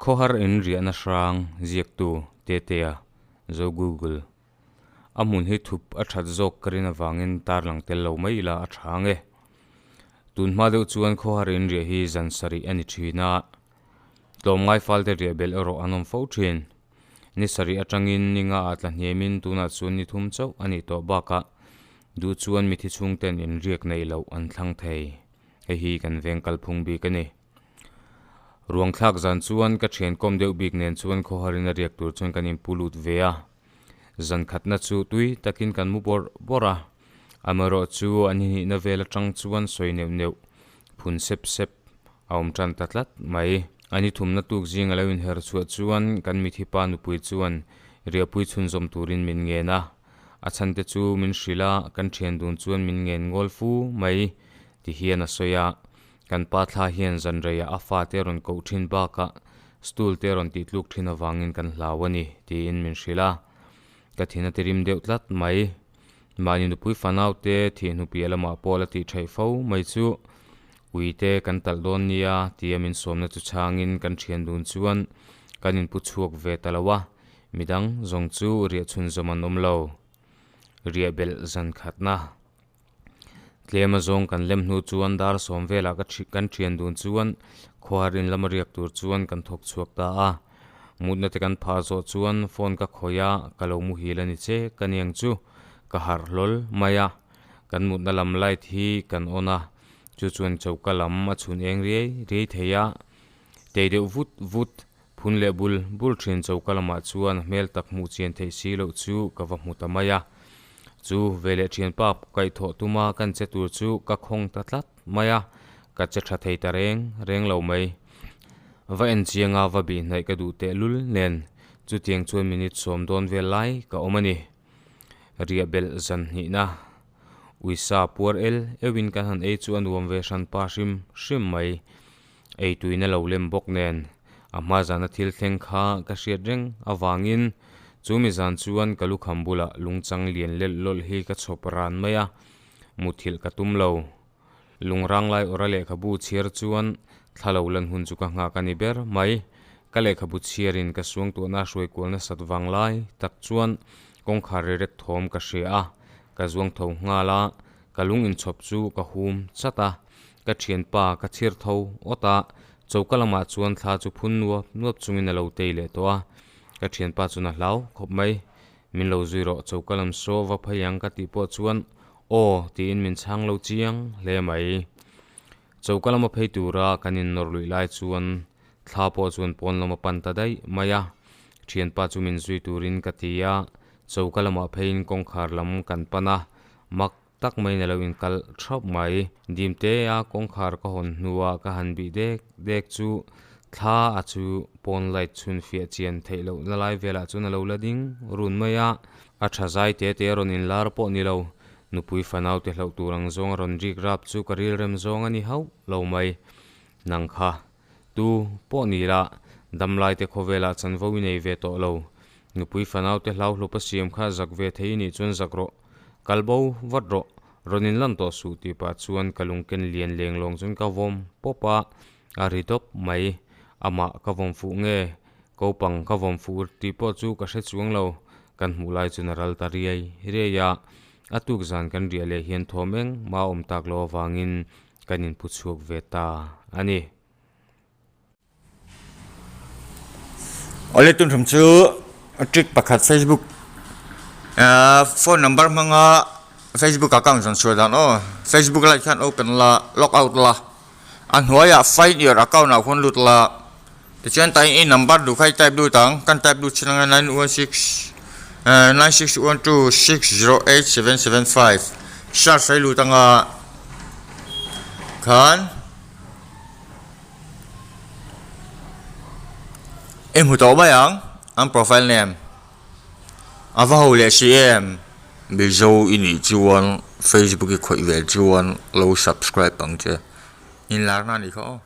Khawhar in riahna hrang ziaktu Tetea, Zo Google. A hmun hi thup a that zawk ka rin avangin tarlang tel lo mai ila a tha ang e. Tun hma deuh chuan khawhar in riah hi zan sarih a ni thin a, tlawmngai falte riah belh erawh an awm fo thin. Ni sarih atangin ni nga ah tla hniamin tunah chuan ni thum chauh a nih tawh bakah duh chuan mithi chhungten inriak neih loh an thlang thei. Hei hi kan veng kalphung bik a ni. Ruang thlak zan chuan ka thian kawm deuh bik nen chuan khawharin a riak tur chuan kan inpu lut ve a. Zan khatna chu tui takin kan mu bawrh bawrh a, amaherawh chu an inhnihna vel atang chuan sawi neuh neuh, phun sep sep a awm tan ta tlat mai. A ni thumna tuk zing a lo inher chhuah chuan kan mithipa nupui chuan riahpui chhunzawm turin min ngen a, a chhante chu min hrilh a, kan thian dun chuan min ngen ngawl fu mai ti hian a sawi a. Kan pa thla hian zanreiah a fate a rawn koh thin bakah stool te a rawn tih tluk thin avangin kan hlau a ni, tiin min hrilh a. Ka thin a ti rim deuh tlat mai. Mahni nupui fanau te thih hnupiah lamah pawh la tih theih fo mai chu ui te kan talh dawn nia tia min sawmna chu chhangin kan thian dun chuan kan inpu chhuak ve ta lo a, midang zawng chu riah chhunzawm an awm lo. Riah belh zan khatna. Tlem azawng kan lem hnu chuan dar sawm velah ka kan thian dun chuan khuar in lama riak tur chuan kan thawk chhuak ta a. Mutna te kan phah zawh chuan phone ka khawih a, ka lo muhil a ni che ka niang chu ka harh hlawl mai a. Kan mutna lam light hi kan on a, chu chuan choka lam a chhun eng riai riai thei a. Tei deuh vut vut, phun leh bul bul thin choka lamah chuan hmel tak hmuh chian theih si loh chu ka va hmu ta mai a. Chu veleh thianpa kaihthawh tuma kan che tur chu ka khawng ta tlat mai a, ka che tha thei ta reng reng lo mai. Va en chianga va bih hnaih ka duh tehlul nen chutiang chuan minute sawm dawn vel lai ka awm a ni. Riah belh zan hnihna uisa puar el euhin kan han ei chu a nuam ve hran pa hrim hrim mai. Ei tuina lo lem bawk nen a hma zana thil thleng kha ka hriat reng avangin chu mi zan chuan ka lukham bulah lungchang lian lelh lawlh hi ka chhawp ran mai a, muthilh ka tum lo. Lungrang lai awra lehkhabu chhiar chuan thla lo lan hun chu ka nghak a ni ber mai. Ka lehkhabu chhiarin ka suangtuahna a hruai kual nasat vang lai tak chuan kawngkhar ri rek thawm ka hria a, ka zuang tho nghal a, ka lung inchhawp chu ka hum chat a. Ka thianpa ka chhir tho awt a, choka lamah chuan thla chu phun nuap nuap chungin a lo tei leh tawh a. Ka thianpa chuan a hlau khawp mai. Min lo zui rawh, choka lam saw va phei ang ka tih pawh chuan aw tiin min chhang lo chiang hle mai. Choka lama phei tura kan innawr luih lai chuan thla pawh chuan pawn lam a pan ta daih mai a. Thianpa chu min zui turin ka ti a, choka lamah pheiin kawngkhar lam kan pan a, mak tak maiin a lo inkalh thap mai. Dimte a kawngkhar ka hawn hnua ka han bih dek dek chu thla a chu pawn light chhun fiah chian theih loh na lai velah chuan a lo la ding run mai a. A tha zai te te a rawn inlar pawh ni lo. Nupui fanau te hlauh tur ang zawng a rawn rik rap chu ka rilrem zawng a ni hauh lo mai. Nang kha tu pawh ni la, damlai te khawvelah chanvo i nei ve tawh lo. Nupui fanau te hlau hlup a siam kha zak ve thei i nih chuan zak rawh. Kal bo vat rawh, rawn in lan tawh suh tih pah chuan ka lungken lian leng lawng chuan ka vawm pawp a, a ri dawp mai. Amah ka vawm fuh nge, kopang ka vawm fuh tih pawh chu ka hre chuang lo. Kan hmuh lai chuan a ral ta riai riai a, a tuk zan kan riah leh hian thawm eng mah a awm tak loh avangin kan inpu chhuak ve ta a ni. Awle tun hrim chu trick pakhat facebook ahh phone number hmanga facebook account zawn chhuah dan aw facebook lai khian open la log out la a hnuaiah find your account ah khuan lut la tichuan tain i number duh kha i type lut ang kan type lut chin anga nine one six ahh nine six one two six zero eight seven seven five search a i lut anga khan. I hmu tawh mai ang an profile name a va ho leh si em Mizo i nih chuan Facebook i khawih ve chuan lo subscribe ang che inlarna a nih kha aw.